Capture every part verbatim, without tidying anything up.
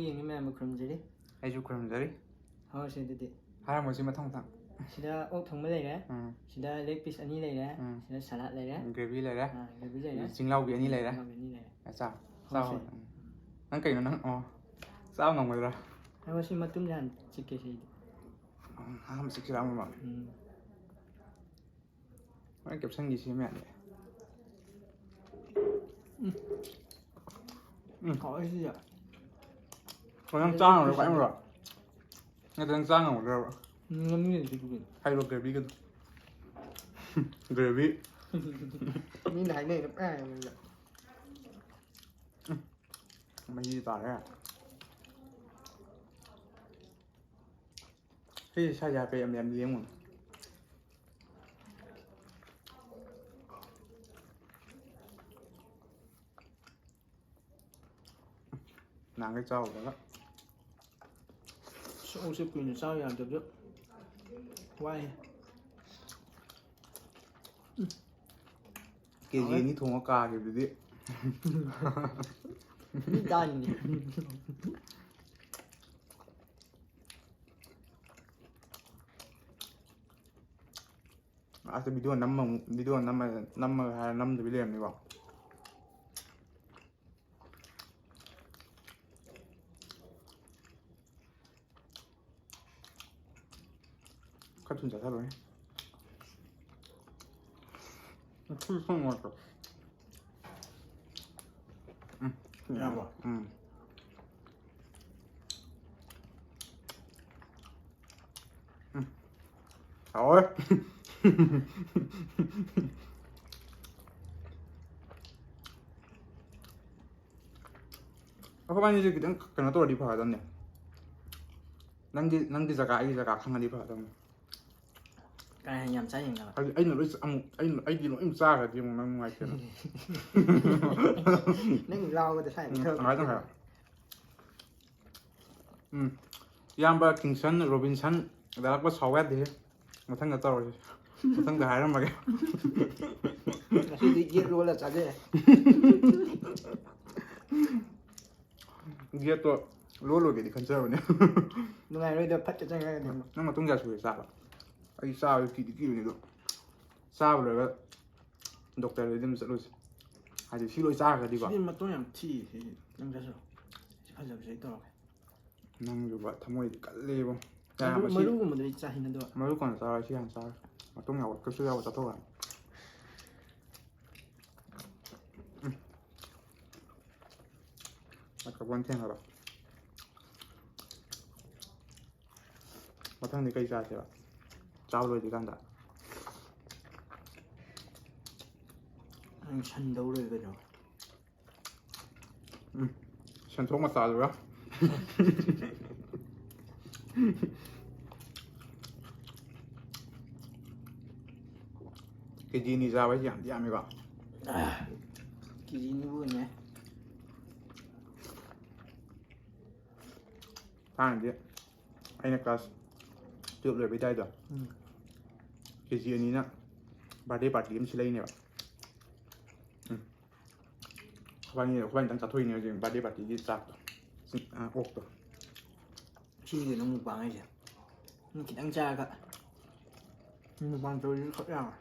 ꯌꯦꯡꯕ ꯃꯌꯥꯝꯕꯨ ꯈꯨꯔꯨꯝꯖꯔꯤ꯫ ꯑꯩꯁꯨ ꯈꯨꯔꯨꯝꯖꯔꯤ꯫ ꯍꯧꯔꯁꯦ ꯑꯗꯨꯗꯤ꯫ ꯍꯥꯏꯔꯝꯃꯣ ꯁꯤ ꯃꯊꯪ ꯃꯊꯪ꯫ ꯁꯤꯗ ꯑꯣꯛ ꯊꯣꯡꯕ ꯂꯩꯔꯦ꯫ ꯎꯝ꯫ ꯁꯤꯗ leg piece ꯑꯅꯤ ꯂꯩꯔꯦ꯫ ꯎꯝ꯫ ꯁꯤꯗ salad ꯂꯩꯔꯦ꯫ Gravy ꯂꯩꯔꯦ꯫ ꯑꯥ, gravy ꯂꯩꯔꯦ꯫ ꯆꯤꯡꯂꯥꯎꯕꯤ ꯑꯅꯤ ꯂꯩꯔꯦ꯫ ꯆꯤꯡꯂꯥꯎꯕꯤ ꯑꯅꯤ ꯂꯩꯔꯦ꯫ ꯑ, ꯆꯥ-, ꯆꯥꯎ꯫ ꯍꯧꯔꯁꯦ꯫ ꯎꯝ꯫ ꯅꯪ ꯀꯩꯅꯣ ꯅꯪ, ꯑꯣ, ꯆꯥꯕ ꯉꯝꯒꯗ꯭ꯔꯥ? ꯑꯩ ꯉꯁꯤ ꯃꯇꯨꯝꯁꯦ ꯍꯥꯟꯅ ꯆꯤꯛꯀꯦ ꯁꯤꯗꯤ꯫ ꯎꯝ, ꯑꯍꯥꯟꯕ ꯆꯤꯛꯁꯤꯔꯥ ꯑꯃ? ꯎꯝ꯫ ꯍꯣꯔꯦꯟ captionꯒꯤ ꯁꯦꯝ ꯌꯥꯅꯤ꯫ ꯎꯝ꯫ ꯎꯝ꯫ ꯍꯥꯎꯋꯦ ꯁꯤꯁꯦ꯫ ꯍꯣꯏ, ꯅꯪ ꯆꯥ ꯉꯝꯃꯔꯣꯏ, ꯄꯥꯏꯔꯝꯃꯔꯣꯏ? ꯅꯠꯇ꯭ꯔꯒ ꯅꯪ ꯆꯥ ꯉꯝꯃꯗ꯭ꯔꯕ? ꯎꯝ, ꯉꯝꯅꯤ ꯍꯧꯖꯤꯛꯄꯨꯗꯤ꯫ ꯍꯥꯏꯔꯣ, gravyꯒꯗꯣ꯫ Gravy꯫ ꯃꯤꯅ ꯍꯥꯏꯅꯩꯅ ꯄꯪꯍꯥꯏ ꯍꯥꯏꯕꯅꯤꯗ꯫ ꯎꯝ꯫ ꯃꯍꯤ ꯇꯥꯔꯦ꯫ ꯁꯤ ꯁ꯭ꯋꯥꯏꯗ ꯍꯥꯏꯐꯦꯠ ꯌꯥꯝ ꯌꯥꯝ ꯂꯦꯡꯉꯨꯅꯨ꯫ ꯅꯍꯥꯟꯈꯩ ꯆꯥꯎꯗ꯭ꯔꯒ꯫ ꯑꯁ, ꯑꯣꯛꯁꯦ ꯀꯨꯏꯅ ꯆꯥꯕ ꯌꯥꯗꯕꯁꯦ ꯋꯥꯏꯍꯦ꯫ ꯎꯝ꯫ KG ꯍꯥꯎꯋꯦ꯫ ꯑꯅꯤ ꯊꯣꯡꯉ ꯀꯥꯈꯤꯕꯗꯨꯗꯤ꯫ ꯃꯤ ꯇꯥꯅꯤꯅꯦ꯫ ꯑꯁ, video ꯅꯝꯃ-, video ꯅꯝꯃ-, ꯅꯝꯃꯒ ꯍꯥꯏꯔ ꯅꯝꯗꯕꯤ ꯂꯩꯔꯝꯅꯤꯀꯣ꯫ ꯈꯔ ꯊꯨꯅ ꯆꯥꯊꯔꯣꯅꯦ꯫ ꯉꯁꯤ ꯁꯪ ꯅꯨꯡꯉꯥꯏꯇ꯭ꯔꯣ? ꯎꯝ꯫ ꯌꯥꯔꯕꯣ? ꯎꯝ꯫ ꯎꯝ꯫ ꯍꯥꯎꯋꯦ꯫ ꯑꯩꯈꯣꯏꯕꯥꯅꯤꯁꯦ ꯈꯤꯇꯪ ꯀꯩꯅꯣ ꯇꯧꯔꯗꯤ ꯐꯒꯗꯕꯅꯦ꯫ ꯅꯪꯒꯤ, ꯅꯪꯒꯤ ꯖꯒꯥ, ꯑꯩꯒꯤ ꯖꯒꯥ ꯈꯪꯉꯗꯤ ꯐꯒꯗꯕꯅꯦ꯫ ꯀꯅꯥ ꯍꯦꯟꯅ ꯌꯥꯝ ꯆꯥ ꯌꯦꯡꯅꯕ? ꯍꯥꯏꯗꯤ ꯑꯩꯅ ꯂꯣꯏ ꯆ-, ꯑꯃꯨꯛ ꯑꯩꯅ, ꯑꯩꯗꯤ ꯂꯣꯏ ꯆꯥꯈ꯭ꯔꯗꯤ ꯑꯃꯨꯛ ꯅꯪ ꯅꯨꯡꯉꯥꯏꯇꯦꯅ꯫ ꯅꯪ ꯂꯥꯎꯕꯗ ꯁꯥꯏꯅ ꯎꯝ, ꯈꯔ ꯇꯪꯈꯥꯏ, ꯇꯪꯈꯥꯏ꯫ ꯎꯝ꯫ ꯏꯌꯥꯝꯕ ꯀꯤꯡꯁꯟ ꯔꯣꯕꯤꯟꯁꯟ ꯂꯥꯛꯄ ꯁꯥꯎ ꯌꯥꯗꯦꯍꯦ꯫ ꯃꯊꯪꯗ ꯇꯧꯔꯁꯤ꯫ ꯃꯊꯪꯗ ꯍꯥꯏꯔꯝꯃꯒꯦ꯫ ꯉꯁꯤꯗꯤ ꯌꯦꯠ ꯂꯣꯜꯂ ꯆꯥꯖꯩ꯫ Gateꯇꯣ ꯂꯣ ꯂꯣꯏꯒꯦꯗꯤ ꯈꯟꯖꯕꯅꯦ꯫ ꯅꯨꯡꯉꯥꯏꯔꯣꯏꯗ ꯐꯠꯀ ꯆꯪꯉꯒꯗꯤ ꯑꯃꯨꯛ꯫ ꯅꯪ ꯃꯇꯨꯡ ꯀꯌꯥ ꯁꯨꯔꯦ ꯆꯥꯕ? ꯑꯩ ꯆꯥꯕ ꯀꯤꯗꯤ ꯀꯤꯕꯅꯤ ꯑꯗꯣ ꯆꯥꯕ ꯂꯣꯏꯔꯒ ꯗꯣꯛꯇꯔꯗꯗꯤ ꯑꯗꯨꯝ ꯆꯠꯂꯨꯁꯦ꯫ ꯍꯥꯏꯗꯤ ꯁꯤ ꯂꯣꯏ ꯆꯥꯈ꯭ꯔꯗꯤꯀꯣ꯫ ꯁꯤꯗꯤ ꯃꯇꯣꯡ ꯌꯥꯝ ꯊꯤ꯫ ꯁꯤꯗꯤ ꯅꯪ ꯆꯠꯁꯤꯔꯣ? ꯁꯤ ꯐꯖꯕꯁꯦ ꯑꯩ ꯇꯧꯔꯒꯦ꯫ ꯅꯪꯁꯨꯕ ꯊꯃꯣꯏꯗꯤ ꯀꯜꯂꯦꯕꯣ꯫ ꯃꯔꯨ ꯃꯁꯤ ꯃꯔꯨꯒꯨꯝꯕꯗꯨꯗꯤ ꯆꯥꯅꯤꯡꯉꯦ ꯑꯗꯣ꯫ ꯃꯔꯨ ꯀꯣꯟꯅ ꯆꯥꯔꯣ, ꯁꯤ ꯍꯥꯟꯅ ꯆꯥꯔꯣ꯫ ꯃꯇꯨꯡ ꯌꯥꯎꯕ ꯀꯩꯁꯨ ꯌꯥꯎꯕ ꯆꯥꯊꯣꯛꯑꯣ꯫ ꯎꯝ꯫ ꯑꯀꯕꯣꯟ ꯊꯦꯡꯉꯕ꯫ ꯃꯊꯪꯗꯤ ꯀꯩ ꯆꯥꯁꯦꯕ? ꯆꯥꯕ ꯂꯣꯏꯗ꯭ꯔꯤꯀꯥꯟꯗ꯫ ꯅꯪ ꯁꯟꯗꯧ ꯂꯣꯏꯒꯗ꯭ꯔꯣ? ꯎꯝ꯫ ꯁꯦꯟꯊꯣꯛ ꯃꯆꯥꯗꯨꯒ꯫ ꯀꯦꯖꯤ ꯑꯅꯤ ꯆꯥꯕ ꯍꯥꯏꯁꯦ ꯌꯥꯝꯗꯤ ꯌꯥꯝꯃꯤꯀꯣ꯫ ꯀꯦꯖꯤ ꯑꯅꯤꯕꯨ ꯑꯣꯏꯅꯦ꯫ ꯊꯥꯏꯅꯗꯤ ꯑꯩꯅ class twelve ꯂꯣꯏꯕꯩ ꯑꯗꯥꯏꯗꯣ꯫ ꯎꯝ꯫ ꯀꯦꯖꯤ ꯑꯅꯤꯅ birthday party ꯑꯃ ꯁꯤꯜꯂꯛꯏꯅꯦꯕ꯫ ꯎꯝ꯫ ꯑꯩꯈꯣꯏꯕꯥꯅꯤ, ꯑꯩꯈꯣꯏꯕꯥꯅꯤꯗꯪ ꯆꯥꯊꯣꯛꯏꯅꯦ ꯍꯧꯖꯤꯛ birthday partyꯒꯤ ꯆꯥꯛꯇꯣ꯫ ꯆꯤꯛ-, ꯑ, ꯑꯣꯛꯇꯣ꯫ ꯁꯤꯅꯤ ꯀꯩꯅꯣ mukbang ꯍꯥꯏꯁꯦ꯫ ꯅꯪ ꯈꯤꯇꯪ ꯆꯥꯔꯒ mukbang ꯇꯧꯔꯤꯁꯨ ꯈꯛ ꯌꯥꯔꯣꯏ꯫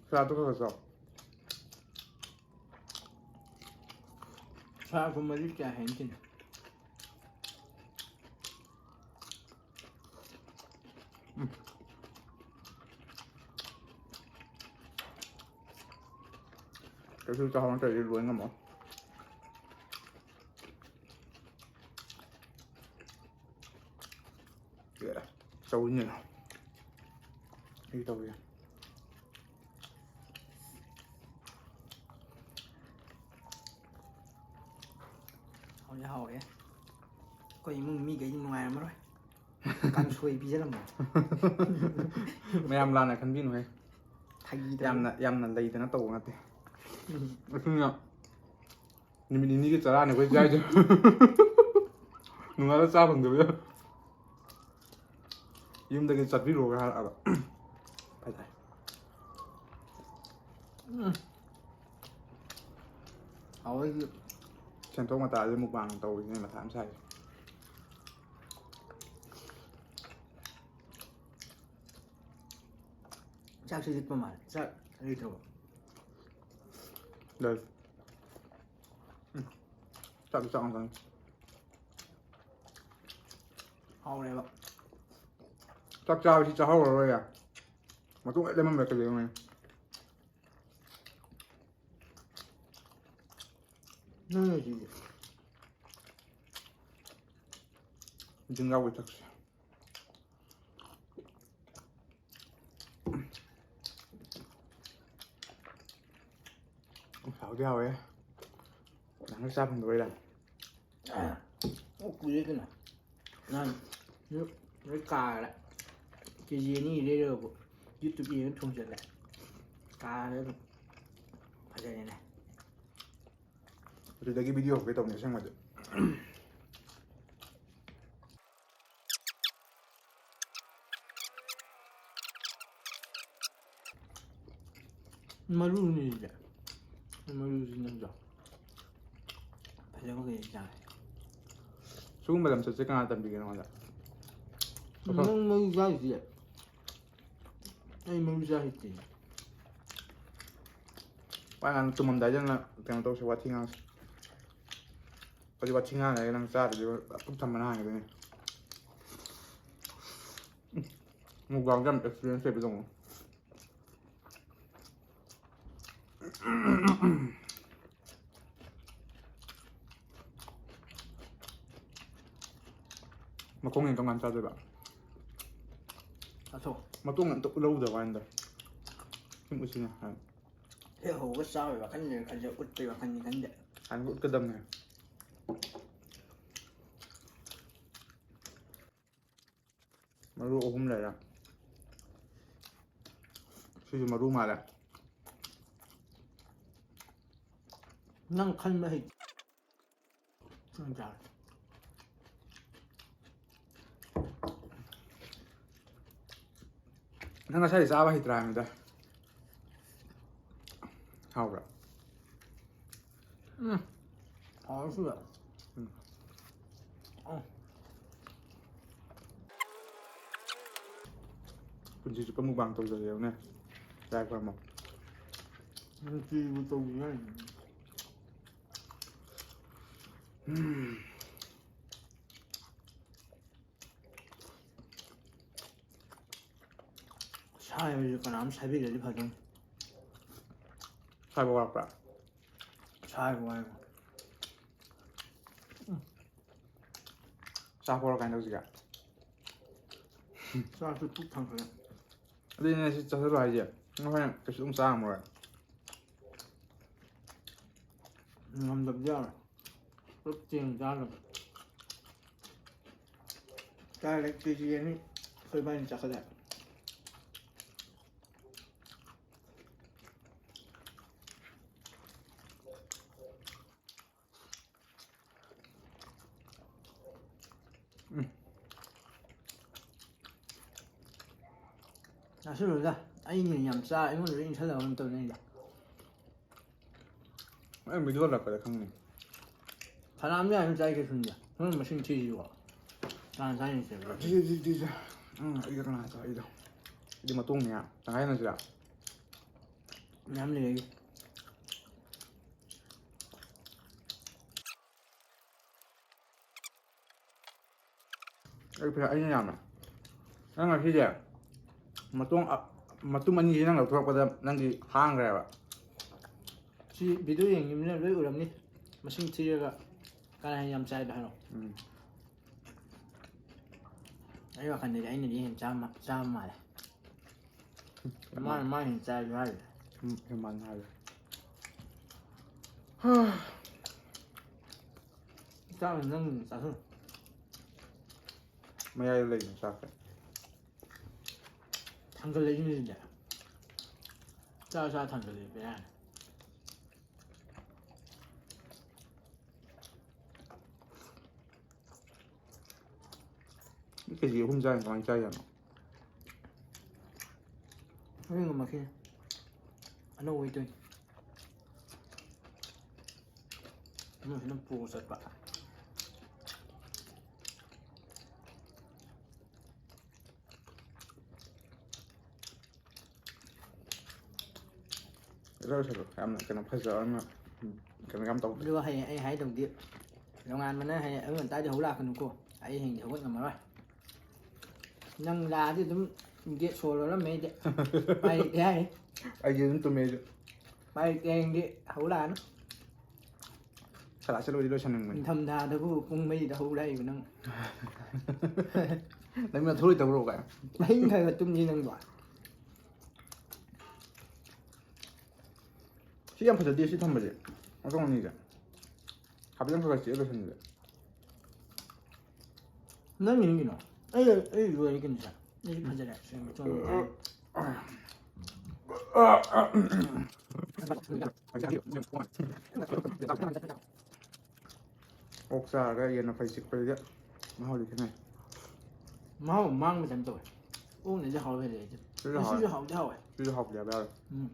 ꯆꯥꯗꯣ ꯈꯔ ꯈꯔ ꯆꯥꯎ꯫ ꯁꯥ ꯀꯨꯝꯕꯗꯤ ꯀꯌꯥ ꯍꯩꯅꯗꯦ꯫ ꯀꯩꯁꯨ ꯆꯥꯍꯧ ꯅꯠꯇ꯭ꯔꯗꯤ ꯂꯣꯏ ꯉꯝꯃꯣ꯫ ꯑꯦ, ꯆꯧꯔꯤꯅꯦ꯫ ꯑꯩ ꯇꯧꯔꯤꯁꯦ꯫ ꯍꯥꯎꯗꯤ ꯍꯥꯎꯔꯦ꯫ ꯑꯩꯈꯣꯏ ꯏꯃꯨꯡ ꯃꯤꯈꯩꯗꯤ ꯅꯨꯡꯉꯥꯏꯔꯝꯃꯔꯣꯏ꯫ ꯀꯥꯡꯁꯣꯏ ꯄꯤꯖꯔꯝꯃꯣ꯫ ꯃꯌꯥꯝ ꯂꯥꯟꯅ ꯈꯟꯕꯤꯅꯨꯍꯦ꯫ ꯐꯥꯒꯤ ꯇꯧꯕ꯫ ꯌꯥꯝꯅ, ꯌꯥꯝꯅ ꯂꯩꯗꯅ ꯇꯧꯕ ꯅꯠꯇꯦ꯫ ꯎꯝ꯫ ꯑꯩꯈꯣꯏꯅ ꯅꯨꯃꯤꯠ ꯅꯤꯅꯤꯒꯤ ꯆꯔꯥꯅꯦ ꯑꯩꯈꯣꯏ ꯆꯥꯏꯁꯦ꯫ ꯅꯣꯡꯉꯥꯜꯂ ꯆꯥ ꯐꯪꯗꯕ ꯌꯥ-, ꯌꯨꯝꯗꯒꯤ ꯆꯠꯄꯤꯔꯣꯒ ꯍꯥꯏꯔꯛꯑꯕ꯫ ꯐꯖꯔꯦ꯫ ꯎꯝ꯫ ꯍꯥꯎꯋꯦ꯫ ꯁꯦꯟꯊꯣꯛ ꯃꯇꯥꯁꯦ ꯃꯨꯛꯕꯥꯡ ꯇꯧꯕꯁꯤꯅꯦ ꯃꯊꯥ ꯌꯥꯝ ꯁꯥꯏ꯫ ꯆꯥꯛꯁꯤ ꯂꯤꯛꯄ ꯃꯥꯜꯂꯦ꯫ ꯆꯥꯛ ꯂꯩꯇ꯭ꯔꯕꯣ? ꯂꯩ꯫ ꯎꯝ꯫ ꯆꯥꯛ ꯆꯥꯛ ꯑꯃ ꯆꯪꯉꯤ꯫ ꯍꯥꯎꯔꯦꯕ꯫ ꯆꯥꯛ ꯆꯥꯕꯁꯤ ꯆꯥꯍꯧꯔꯔꯣꯏ ꯌꯥ꯫ ꯃꯇꯨꯡ ꯍꯦꯛ ꯂꯦꯝꯃꯝꯕ ꯀꯩꯗꯧꯅꯤ? ꯅꯪ ꯂꯩꯁꯤꯗꯤ꯫ ꯖꯤꯡ ꯌꯥꯎꯕꯩ ꯊꯛꯁꯤ꯫ ꯍꯥꯎꯗꯤ ꯍꯥꯎꯋꯦ꯫ ꯅꯪꯅ ꯆꯥ ꯐꯪꯗꯕꯩꯔꯥ? ꯑꯣ, ꯀꯨꯏꯔꯦ ꯀꯩꯅꯣ꯫ ꯅꯍꯥꯟ ꯂꯣꯏ ꯀꯥꯔꯦ꯫ ꯀꯦ ꯖꯤ ꯑꯅꯤ ꯂꯩꯔꯒꯕꯨ YouTube ꯌꯦꯡꯉ ꯊꯣꯡꯖꯜꯂꯦ꯫ ꯀꯥꯔꯦ ꯑꯗꯨꯝ꯫ ꯐꯖꯔꯦꯅꯦ꯫ ꯑꯗꯨꯗꯒꯤ video ꯍꯧꯒꯦ ꯇꯧꯅꯤ ꯑꯁꯦꯡꯕꯗꯤ꯫ ꯃꯔꯨꯅꯤꯁꯦ꯫ ꯃꯔꯨꯁꯤ ꯅꯪꯗꯣ ꯐꯖꯕ ꯀꯩ ꯆꯥꯔꯦ꯫ ꯁꯤꯒꯨꯝꯕ ꯂꯝꯆꯠꯁꯦ ꯀꯅꯥ ꯇꯝꯕꯤꯒꯦ ꯅꯉꯣꯟꯗ? ꯅꯪ ꯃꯔꯨ ꯆꯥꯔꯤꯁꯦ꯫ ꯑꯩ ꯃꯔꯨ ꯆꯥ ꯍꯩꯇꯦ꯫ ꯋꯥ ꯉꯥꯡ ꯇꯨꯝꯃꯝꯗꯥꯏꯗ ꯅꯪ ꯀꯩꯅꯣ ꯇꯧꯁꯦ, ꯋꯥꯊꯤ ꯉꯥꯡꯁꯦ꯫ ꯍꯧꯖꯤꯛ ꯋꯥꯊꯤ ꯉꯥꯡ ꯂꯩꯔꯒ ꯅꯪ ꯆꯥꯗ꯭ꯔꯗꯤ ꯄꯨꯛ ꯊꯟꯕꯅ ꯍꯥꯟꯒꯗꯣꯏꯅꯦ꯫ ꯎꯝ, mukbang ꯁꯦ ꯌꯥꯝ experience ꯂꯩꯕꯗꯧꯅ꯫ ꯃꯈꯣꯡ ꯌꯦꯟ ꯀꯔꯝ ꯀꯥꯟ ꯆꯥꯗꯣꯏꯕ? ꯆꯥꯊꯣꯛ꯫ ꯃꯇꯣꯡ ꯑꯝꯇ ꯎꯠꯍꯧꯗꯕ ꯋꯥꯅꯤꯗ꯫ ꯁꯨꯝ ꯎꯠꯁꯤꯅꯦ ꯍꯥꯏ꯫ ꯍꯦꯛ ꯍꯧꯕꯒ ꯆꯥꯕꯩ ꯋꯥꯈꯜꯅꯦ ꯈꯟꯖ ꯎꯠꯄꯩ ꯋꯥꯈꯜꯅꯤ ꯈꯟꯗꯦ꯫ ꯍꯥꯟꯅ ꯎꯠꯀꯗꯕꯅꯦ꯫ ꯃꯔꯨ ꯑꯍꯨꯝ ꯂꯩꯔꯦ꯫ ꯁꯤꯁꯨ ꯃꯔꯨ ꯃꯥꯜꯂꯦ꯫ ꯅꯪ ꯈꯟꯕ ꯍꯩ꯫ ꯅꯪ ꯆꯥꯔꯣ꯫ ꯅꯪ ꯉꯁꯥꯏ ꯆꯥꯕ ꯍꯩꯇ꯭ꯔꯥ ꯍꯥꯏꯕꯅꯤꯗ꯫ ꯍꯥꯎꯕ꯭ꯔꯥ? ꯎꯝ꯫ ꯄꯨꯟꯁꯤ ꯆꯨꯞꯄ ꯃꯨꯛꯕꯥꯡ ꯇꯧꯖꯒꯦ ꯌꯦꯡꯉꯨꯅꯦ꯫ ꯂꯥꯏꯛ ꯄꯥꯝꯃꯣ꯫ ꯅꯨꯡꯇꯤꯒꯤ ꯇꯧꯕꯤ ꯍꯥꯏꯅꯤ꯫ ꯎꯝ꯫ ꯁꯥꯏꯕꯁꯦ ꯀꯅꯥꯝ ꯁꯥꯏꯕꯤꯔꯗꯤ ꯐꯗꯧꯅꯤ꯫ ꯁꯥꯏꯕ ꯋꯥꯠꯄ꯭ꯔꯥ? ꯁꯥꯏꯕ ꯋꯥꯏꯕ꯫ ꯆꯥꯛ ꯄꯣꯔ ꯀꯃꯥꯏꯅ ꯇꯧꯁꯤꯒꯦ? ꯆꯥꯛꯁꯨ ꯄꯨꯛ ꯊꯟꯒꯠꯂꯦ꯫ ꯑꯗꯨꯅꯦ ꯁꯤ ꯆꯥꯁꯤꯜꯂꯣ ꯍꯥꯏꯁꯦ꯫ ꯅꯪ ꯍꯣꯔꯦꯟ ꯀꯩꯁꯨ ꯑꯗꯨꯝ ꯆꯥꯔꯝꯃꯔꯣꯏ꯫ ꯉꯝꯗꯕꯗꯤ ꯌꯥꯔꯣꯏ꯫ ꯄꯨꯂꯞ ꯆꯦꯡ ꯆꯥꯅꯕ꯫ ꯆꯥꯔꯦ ꯀꯦ ꯖꯤ ꯑꯅꯤ ꯑꯩꯈꯣꯏ ꯏꯕꯥꯅꯤ ꯆꯥꯈꯠꯂꯦ꯫ ꯎꯝ꯫ ꯆꯥꯁꯤꯜꯂꯨꯗ꯫ ꯑꯩꯅ ꯌꯥꯝ ꯆꯥ-, ꯑꯩꯉꯣꯟꯗ ꯂꯣꯏ ꯏꯟꯁꯜꯂꯕ ꯑꯃ ꯇꯧꯅꯤꯗ꯫ ꯑꯩ ꯃꯤꯗꯣ ꯍꯜꯂꯛꯄꯗ ꯈꯪꯅꯤ꯫ ꯐꯅꯌꯥꯝꯗꯤ ꯌꯥꯝ ꯆꯥꯏ ꯀꯩꯁꯨꯅꯤꯗ꯫ ꯅꯪ ꯃꯁꯤꯡ ꯊꯤꯁꯤꯀꯣ꯫ ꯆꯥꯅ ꯆꯥꯅ ꯆꯦꯟꯕ꯫ ꯊꯤꯁꯤ, ꯊꯤꯁꯤ, ꯊꯤꯁꯤ꯫ ꯎꯝ, ꯑꯩꯒ ꯀꯅꯥ ꯆꯥ ꯑꯩꯗꯣ? ꯑꯩꯗꯤ ꯃꯇꯣꯡꯅꯦ꯫ ꯇꯪꯈꯥꯏ ꯍꯦꯟꯅꯁꯤꯔꯥ? ꯃꯌꯥꯝ ꯂꯩ ꯑꯩꯒꯤ꯫ ꯑꯩ ꯄꯩꯁꯥ ꯑꯩꯅ ꯌꯥꯝꯃꯦ꯫ ꯅꯪ ꯉꯁꯤꯁꯦ ꯃꯇꯣꯡ ꯑ-, ꯃꯇꯨꯝ ꯑꯅꯤꯁꯦ ꯅꯪ ꯂꯧꯊꯣꯔꯛꯄꯗ ꯅꯪꯒꯤ ꯍꯥꯡꯈ꯭ꯔꯦꯕ꯫ ꯁꯤ video ꯌꯦꯡꯉꯤꯕꯅꯤꯅ ꯂꯣꯏ ꯎꯔꯝꯅꯤ꯫ ꯃꯁꯤꯡ ꯊꯤꯔꯒ ꯀꯅꯥ ꯍꯦꯟꯅ ꯌꯥꯝ ꯆꯥꯏꯗꯣ ꯍꯥꯏꯔꯣ꯫ ꯎꯝ꯫ ꯑꯩ ꯋꯥꯈꯜꯗꯗꯤ ꯑꯩꯅꯗꯤ ꯍꯦꯟꯅ ꯆꯥꯕ ꯃꯥꯜꯂꯦ꯫ ꯃꯥꯅ, ꯃꯥꯅ ꯍꯦꯟꯅ ꯆꯥꯏꯁꯨ ꯍꯥꯏꯔꯤ꯫ ꯎꯝ, ꯍꯦꯟꯃꯥꯟ ꯍꯥꯏꯔꯦ꯫ ꯆꯥꯛ ꯅꯪ ꯆꯥꯁꯤꯜꯂꯨ꯫ ꯃꯌꯥꯏꯗ ꯂꯩꯕꯅꯤ ꯆꯥꯛꯁꯦ꯫ ꯊꯥꯡꯒꯠꯂꯛꯏꯅꯦ ꯁꯤꯗꯤ꯫ ꯆꯥ ꯆꯥ ꯊꯥꯡꯒꯠꯂꯛꯑꯦ ꯕꯦꯔꯥꯅꯤ꯫ ꯃꯤ ꯀꯦ ꯖꯤ ꯑꯍꯨꯝ ꯆꯥꯏꯅ ꯀꯃꯥꯏꯅ ꯆꯥꯏꯖꯥꯠꯅꯣ? ꯍꯣꯔꯦꯟ ꯉꯝꯃꯛꯈꯤꯅꯤ꯫ ꯑꯅꯧꯕ ꯏꯇꯣꯏꯅꯤ꯫ ꯑꯃꯁꯤꯅ ꯄꯨꯔ ꯆꯠꯄ꯫ ꯌꯥꯝꯅ ꯀꯩꯅꯣ ꯐꯖꯕ ꯑꯃ, ꯀꯩꯅꯣ ꯌꯥꯝ ꯇꯧꯕ꯫ ꯑꯗꯨꯒ ꯍꯌꯦꯡ ꯑꯩ ꯍꯥꯏꯗꯧꯗꯤ, ꯅꯣꯡꯉꯥꯟꯕꯅ ꯍꯌꯦꯡ ꯑꯌꯨꯛ ꯉꯟꯇꯥꯗꯤ ꯍꯧ ꯂꯥꯛꯀꯅꯨꯀꯣ, ꯑꯩ ꯍꯌꯦꯡꯗꯤ ꯍꯧꯒꯠ ꯉꯝꯃꯔꯣꯏ꯫ ꯅꯪ ꯂꯥꯛꯑꯗꯤ ꯑꯗꯨꯝ ꯒꯦꯠ ꯁꯣ ꯂꯣꯜꯂꯝꯃꯦ ꯑꯩꯗꯤ꯫ ꯎꯄꯥꯏ ꯂꯩꯇꯦ ꯍꯥꯏꯔꯤ꯫ ꯑꯩꯗꯤ ꯑꯗꯨꯝ ꯇꯨꯝꯃꯦ ꯑꯩꯁꯨ꯫ ꯎꯄꯥꯏ ꯂꯩꯇꯦ, ꯍꯌꯦꯡꯗꯤ ꯍꯧ ꯂꯥꯛꯑꯅꯨ꯫ ꯁꯂꯥꯠꯁꯦ ꯂꯣꯏꯗꯤ ꯂꯣꯏꯁꯟꯅꯤꯡꯕꯅꯤ꯫ ꯅꯤꯡꯊꯝꯊꯥꯗꯕꯨ ꯄꯨꯡ ꯃꯔꯤꯗ ꯍꯧ ꯂꯥꯛꯏꯕ ꯅꯪ꯫ ꯅꯪ ꯅꯊꯧ ꯂꯩꯇꯕ꯭ꯔꯣ ꯀꯥꯏ? ꯑꯍꯤꯡ ꯈꯔ ꯈꯔ ꯇꯨꯝꯁꯤ ꯅꯪꯕꯣ꯫ ꯁꯤ ꯌꯥꯝ ꯐꯖꯗꯦ, ꯁꯤ ꯊꯝꯕꯁꯦ꯫ ꯃꯇꯣꯡ ꯑꯅꯤꯁꯦ꯫ ꯍꯥꯏꯐꯦꯠꯇꯪ ꯈꯔ ꯈꯔ ꯆꯤꯛꯑ ꯂꯣꯏꯁꯟꯁꯦ꯫ ꯅꯪꯒꯤꯅꯤ ꯀꯩꯅꯣ꯫ ꯑꯩ, ꯑꯩ ꯂꯣꯏꯔꯦ ꯀꯩꯅꯣ ꯁꯦ꯫ ꯑꯩꯁꯨ ꯐꯖꯔꯦ꯫ ꯁꯦ, ꯃꯇꯣꯡ ꯑꯅꯤ꯫ ꯑꯣꯛ ꯆꯥꯔꯒ ꯌꯦꯟ ꯃꯐꯩ ꯆꯤꯛꯄꯁꯤꯗꯤ ꯃꯍꯥꯎꯗꯤ ꯈꯦꯠꯅꯩ꯫ ꯃꯍꯥꯎ ꯃꯥꯡꯕ ꯇꯥꯏꯞ ꯇꯧꯋꯦ꯫ ꯑꯣꯛꯅꯗꯤ ꯍꯥꯎꯕ ꯍꯦꯜꯂꯦ ꯑꯩꯗꯤ꯫ ꯁꯤꯁꯨ ꯍꯥꯎꯋꯦ꯫ ꯁꯤꯁꯨ ꯍꯥꯎꯗꯤ ꯍꯥꯎꯋꯦ꯫ ꯁꯤꯁꯨ ꯍꯥꯎꯕꯗꯤ ꯌꯥꯎꯋꯦ꯫ ꯎꯝ꯫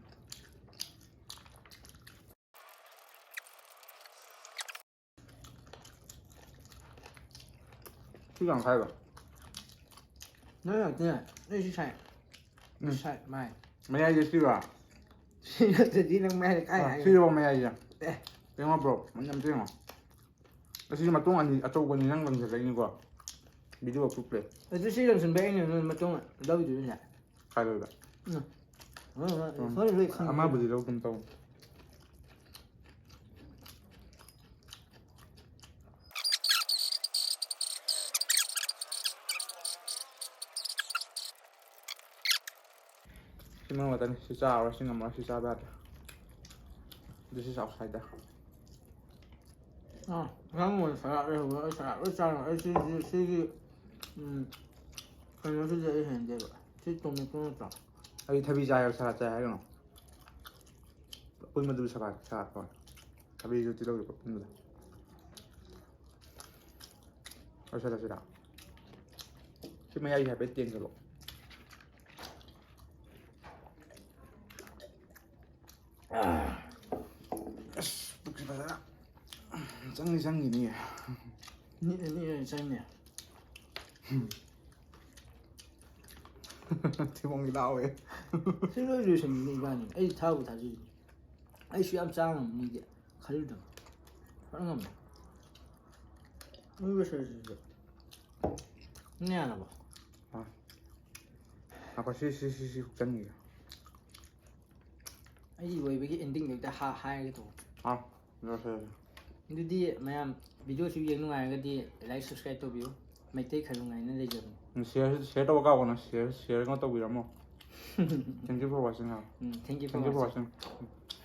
ꯁꯤ ꯌꯥꯝ ꯈꯥꯏꯕ꯫ ꯅꯣꯏ ꯉꯥꯛꯇꯅꯦ꯫ ꯅꯣꯏ ꯁꯤ ꯁꯥꯏ꯫ ꯎꯝ꯫ ꯁꯥꯏ, ꯃꯥꯏ꯫ ꯃꯌꯥꯏꯗ ꯁꯤꯔꯣ? ꯁꯤ ꯅꯠꯇ꯭ꯔꯗꯤ ꯅꯪ ꯃꯌꯥꯏꯗ ꯀꯥꯏ ꯑꯥ, ꯍꯥꯏꯅꯣ? ꯁꯤꯔꯣ ꯃꯌꯥꯏꯁꯦ? ꯑꯦ꯫ ꯌꯦꯡꯉꯣ bro, ꯃꯅꯝꯁꯦ ꯌꯦꯡꯉꯣ꯫ ꯑꯁꯤꯁꯨ ꯃꯇꯣꯡ ꯑꯅꯤ ꯑꯆꯧꯕꯅꯤ ꯅꯪ ꯂꯪꯁꯤꯜꯂꯛꯏꯅꯤꯀꯣ꯫ Video proof ꯂꯩ꯫ ꯑꯗꯨ ꯁꯤ ꯂꯪꯁꯤꯟꯕ ꯑꯩꯅ ꯅꯣꯏ ꯃꯇꯣꯡ ꯂꯧꯗꯣꯏꯅꯦ꯫ ꯈꯥꯏꯔꯣꯏꯕ꯫ ꯎꯝ꯫ ꯍꯣꯏ, ꯍꯣꯏ, ꯎꯝ꯫ ꯍꯣꯏ, ꯂꯣꯏ ꯈꯪꯉꯦ꯫ ꯑꯃꯕꯨꯗꯤ ꯂꯧꯒꯨꯝ ꯇꯧ꯫ ꯁꯤ ꯃꯔꯛ ꯉꯥꯛꯇꯅꯤ꯫ ꯁꯤ ꯆꯥꯔꯔꯣꯏ, ꯁꯤ ꯉꯝꯃꯔꯣꯏ, ꯁꯤ ꯆꯥꯕ ꯌꯥꯗ꯭ꯔꯦ꯫ This is outsider꯫ ꯑꯥ, ꯅꯪ ꯑꯣꯏꯅ ꯁꯂꯥꯠ ꯂꯩꯍꯧꯔꯣ, ꯑꯩ ꯁꯂꯥꯠ ꯂꯣꯏ ꯆꯥꯔꯣ꯫ ꯑꯩ ꯁꯤꯒꯤ, ꯁꯤꯒꯤ, ꯎꯝ, ꯀꯩꯅꯣꯁꯤꯗꯤ ꯑꯩ ꯍꯩꯅꯗꯦꯕ꯫ ꯁꯤ tomato ꯅꯠꯇ꯭ꯔꯣ? ꯑꯩ ꯊꯕꯤ ꯆꯥꯏ, ꯁꯂꯥꯠ ꯆꯥꯏ ꯍꯥꯏꯒꯅꯣ꯫ ꯑꯄꯨꯟꯕꯗꯨꯕꯨ ꯁꯂꯥꯠ, ꯁꯂꯥꯠ ꯀꯧꯋꯦ꯫ ꯊꯕꯤꯁꯨ ꯇꯤꯜꯍꯧꯁꯨ ꯑꯄꯨꯟꯕꯗ꯫ ꯂꯣꯏꯁꯤꯜꯂꯁꯤꯔꯥ? ꯁꯤ ꯃꯌꯥꯏꯁꯦ ꯍꯥꯏꯐꯦꯠ ꯇꯦꯡꯁꯤꯜꯂꯣ꯫ ꯑꯁ, ꯄꯨꯛꯁꯤ ꯐꯖꯅ꯫ ꯆꯪꯈꯤꯅꯤꯌꯦ꯫ ꯅꯤꯛꯑ ꯅꯤꯛꯑ ꯆꯪꯅꯤ꯫ ꯊꯤꯕꯣꯡꯗꯤ ꯂꯥꯎꯋꯦ꯫ ꯁꯤ ꯂꯣꯏ ꯂꯣꯏꯁꯟꯕꯅꯤ ꯏꯕꯥꯅꯤ꯫ ꯑꯩ ꯊꯥꯕꯨ ꯊꯥꯖꯩ꯫ ꯑꯩꯁꯨ ꯌꯥꯝ ꯆꯥ ꯉꯝꯅꯤꯗꯤ ꯈꯜꯂꯨꯗꯕ꯫ ꯐꯖꯅ ꯉꯝꯃꯦ꯫ ꯂꯣꯏ ꯂꯣꯏꯁꯜꯂꯁꯤꯁꯨ꯫ ꯅꯪ ꯌꯥꯔꯕꯣ? ꯉꯥꯏꯈꯣ, ꯁꯤ ꯁꯤ ꯁꯤ ꯁꯤ ꯍꯨꯛꯆꯟꯈꯤꯒꯦ꯫ ꯑꯩꯒꯤ ꯑꯣꯏꯕꯒꯤ ꯑꯦꯟꯗꯤꯡꯗꯣ ꯍꯦꯛꯇ ꯍꯥ- ꯍꯥꯏꯔꯒꯦ ꯇꯧꯕ꯫ ꯑꯥ, ꯂꯣꯏꯁꯜꯂꯁꯤ꯫ ꯑꯗꯨꯗꯤ ꯃꯌꯥꯝ ꯚꯤꯗꯤꯑꯣꯁꯨ ꯌꯦꯡ ꯅꯨꯡꯉꯥꯏꯔꯒꯗꯤ ꯂꯥꯏꯛ ꯁꯕꯁꯀ꯭ꯔꯥꯏꯕ ꯇꯧꯕꯤꯌꯨ꯫ ꯃꯩꯇꯩ ꯈꯔꯨꯡ ꯍꯥꯏꯅ ꯂꯩꯖꯕꯅꯤ꯫ ꯁꯤꯌꯔ ꯁꯤꯌꯔ ꯇꯧꯕ ꯀꯥꯎꯒꯅꯨ, ꯁꯤꯌꯔ ꯁꯤꯌꯔ ꯑꯃ ꯇꯧꯕꯤꯔꯝꯃꯣ꯫ Thank you for watching ꯍꯥꯏꯔꯣ꯫ ꯎꯝ, thank you for Thank you for watching꯫ Watching꯫